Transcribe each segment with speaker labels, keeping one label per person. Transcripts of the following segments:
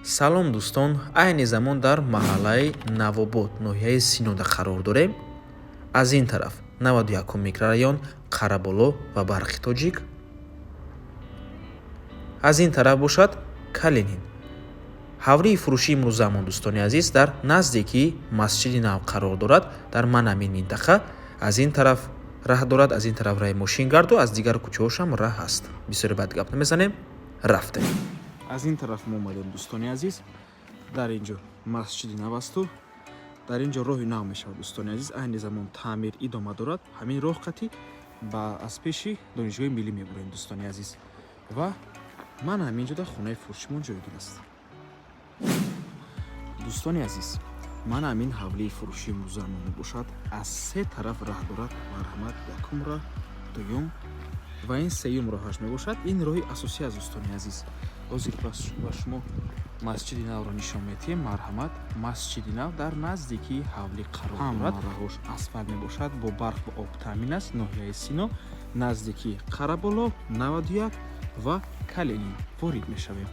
Speaker 1: Салом, дӯстон! Айни замон дар маҳаллаи Навобод, ноҳияи Синода қарор дорем. Аз ин тараф 91 микрорайон, Қараболо ва Барқи Тоҷик, аз ин тараф бошад Калинин. Ҳавлии фурӯшии имрӯзаамон, дӯстони азиз, дар наздикии Масҷиди Нав қарор дорад. Дар манамин минтақа аз ин тараф раҳ дорад, аз ин тараф раҳи мошингарду, аз дигар кӯчаҳошам раҳ ҳаст. Бисёре бад гап намезанем, рафтем.
Speaker 2: Аз ин тараф мо омадем, дӯстони азиз. Дар ин ҷо Масҷиди Нав асту дар ин ҷо роҳи нав мешавад, дӯстони азиз. Айни замон таъмир идома дорад. Ҳамин роҳ қатӣ ба аз пеши Донишгоҳи миллӣ мебурем, дӯстони азиз. Ва ман ҳамин ҷода хонаи фурӯшимон ҷойгир аст. Дӯстони азиз, ман ҳамин ҳавлии фурӯшии имрӯзаамон мебошад. Аз се тараф раҳ дорад. Марҳамат, якум раҳ, дуюм ва ин сеюм роҳаш мебошад. Ин роҳи асосӣ аст, дӯстони азиз. Ҳозир ба шумо Масҷиди Навро нишон медиҳем. Марҳамат, Масҷиди Нав дар наздикии ҳавлӣ қарор дорад. Роҳош асфалт мебошад, бо барқ ва об таъмин аст. Ноҳияи Сино, наздикии Қараболо, 91 ва Калинин ворид мешавем.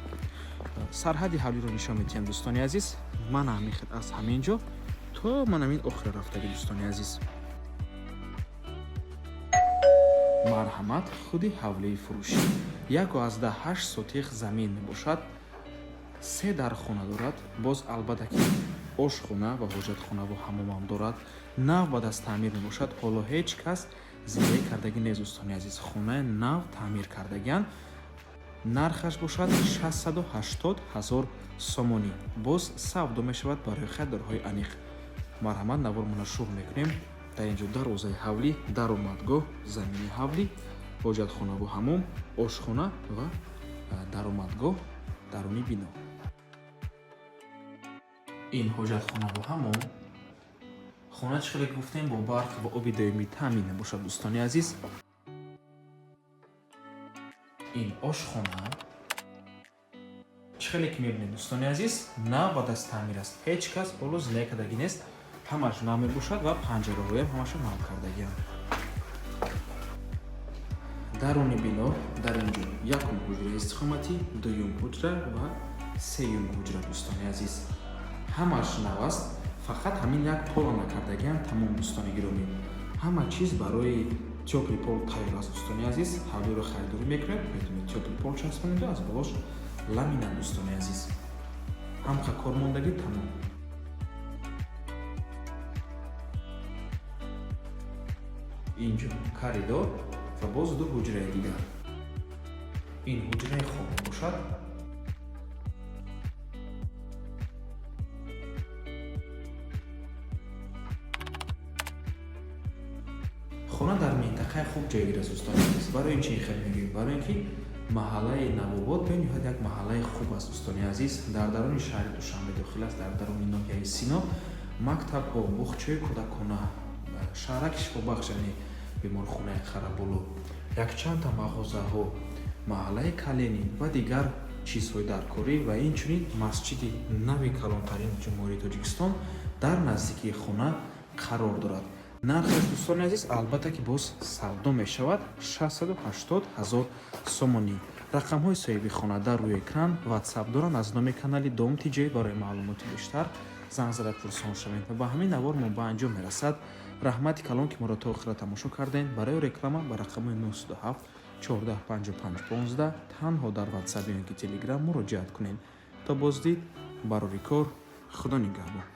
Speaker 2: Сарҳади ҳавлиро нишон медиҳем, дӯстони азиз. Ман ҳамин хел аз ҳамин ҷо то ман ҳамин охира рафтагӣ, дӯстони азиз. Марҳамат, худи ҳавлии фурӯшӣ 1,8 сотих замин мебошад, се дархона дорад, боз албатта ки ошхона ва ҳоҷатхонаву ҳамомам дорад. Нав ба даст таъмир мебошад, ҳоло ҳеҷ кас зиндагӣ кардагӣ нест, дӯстони азиз. Хонаи нав таъмир кардагианд. Нархаш бошад 680 ҳазор сомонӣ, боз савдо мешавад барои харидорҳои аниқ. Марҳамат, навормона шурӯъ мекунем. Дар ин ҷо дарвозаи ҳавлӣ, даромадгоҳ, замини ҳавлӣ, ҳоҷатхонаву ҳамом, ошхона ва даромадгоҳ, даруни бино. Ин ҳоҷатхонаву ҳамом. Хона, чӣ хеле гуфтем, бо барқ ва оби доимӣ таъмин мебошад, дӯстони азиз. Ин ошхона. Чӣ хеле ки мебинед, дӯстони азиз, нав ба даст таъмир аст, ҳеҷ кас ҳоло зиндагӣ кардагӣ нест, ҳамаш нав мебошад ва панҷараҳоям ҳамаша нав кардагианд. Даруни бино дар ин ҷо якум ҳуҷраи истиқоматӣ, дуюм ҳуҷра ва сеюм ҳуҷра. Дӯстони азиз, ҳамаш нав аст, фақат ҳамин як пола накардагиам, тамом. Дӯстони гиромӣ, ҳама чиз барои тёплый пол тайёр аст. Дӯстони азиз, ҳавлиро харидорӣ мекунед, метавонед тёплый пол часпонеду аз болош ламинат. Дӯстони азиз, ҳамқа кормондагӣ, тамом. Инҷо коридор ва боз ду ҳуҷраи дигар. Ин ҳуҷраи хоб мебошад. Хона дар минтақаи хуб ҷойгир аст, дӯстони азиз. Барои чи хел мегӯем? Барои ин ки маҳаллаи Навобод бениҳоят як маҳаллаи хуб аст, дӯстони азиз. Дар даруни шаҳри Душанбе дохил аст, дар даруни ноҳияи Сино. Мактабҳо, буғчаи кӯдакона, шаҳраки шифобахш, яъне беморхонаи Қараболо, якчандта мағозаҳо, маҳаллаи Каленин ва дигар чизҳои даркорӣ ва инчунин масҷиди нави калонтарини Ҷумҳурии Тоҷикистон дар наздикии хона қарор дорад. Нархаш, дӯстони азиз, албатта ки боз савдо мешавад, 680 ҳазор сомонӣ. Рақамҳои соҳиби хона дар рӯи экран, Ватсап доранд. Аз номи канали Дом Тиҷ барои маълумоти бештар занг зада пурсон шавед. Ва ба ҳамин навор мо ба анҷом мерасад. Раҳмати калон, ки моро то охира тамошо кардем. Барои реклама ба рақамҳои 907 14 55 15 танҳо дар Ватсап ё ки Телеграм муроҷиат кунед. То боздид, барори кор, Худо нигаҳбон.